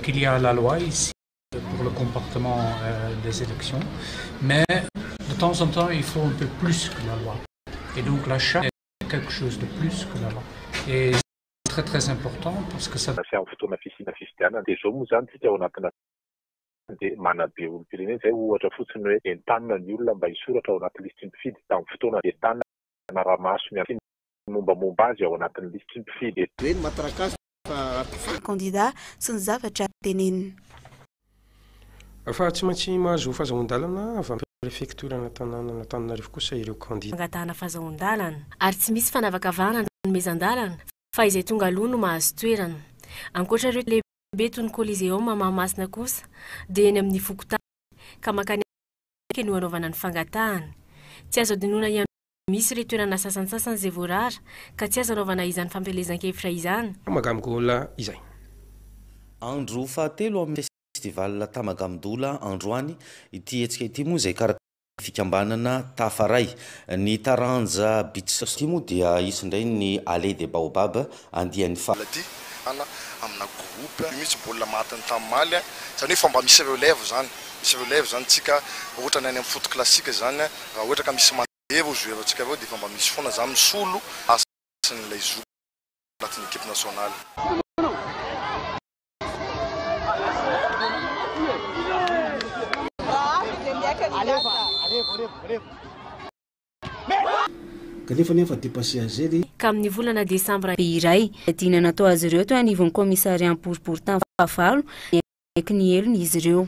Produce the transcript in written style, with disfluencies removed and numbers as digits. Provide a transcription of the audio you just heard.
qu'il y a la loi ici pour le comportement des élections, mais de temps en temps il faut un peu plus que la loi. Et donc la charte est quelque chose de plus que la loi. Et c'est très très important parce que ça. Sy amin'ny fotoana fisiana fifidianana dia izao moa izany tsika ao anatina dia manabe olom-pirenena izay ohatra fotsiny hoe entanina ny olona mba hisoratra ao anaty lisitry ny mpifidy tamin'ny fotoana entanina hanara-maso ny mombamomba azy ao anatin'ny lisitry ny mpifidy. Hoe ny matrakazo fa fa. Kandida sy ny zavatra teneniny. Fa tsy maintsy mahazo fazahoan-dalana avy amin'ny prefektoran'Antananan'Antananarivo kosa ireo kandida. Fangatahana fazahoan-dalana. Ary tsy misy fanavakavahana ny fanomezan-dalana fa izay tonga aloha no mahazo toerana. Ankoatra ireo lehibe toy ny Coliseum Mahamasina kosa dia eny amin'ny fokontany ka mankany akaiky no anaovana ny fangatahana. Tsy azo adinoina ihany koa misy ireo toerana sasantsasany izay voarara ka tsy azo anaovana izany fampielezan-kevitra izany. Magamgola izay. Andro fahatelo amin'ny Festival Tamagamdola androany ity hetsika ity moa izay karakarain'ny fikambanana Tafaray. Ny taranja beach soccer ity moa dia hisy indray ny Allée des Baobabs andiany faha. Ity ana amina groupe io mihitsy baolina matiny tamin'ny maly a, izany hoe efa mba misy relève izany, misy relève izany tsika ohatra ny any amin'ny foot classique izany raha ohatra ka misy mandeha ireo joueur tsika ireo dia efa mba misy foana izany misolo asan'ilay zoky anatin'ny équipe nationale. Kanefa nefa dépassé aze le. Ka amin'ny volana desambra. Be iray. Dina natao azy ireo teo anivon'ny kaomisariam-boriborintany fahavalo, niaiky ny helony izy ireo.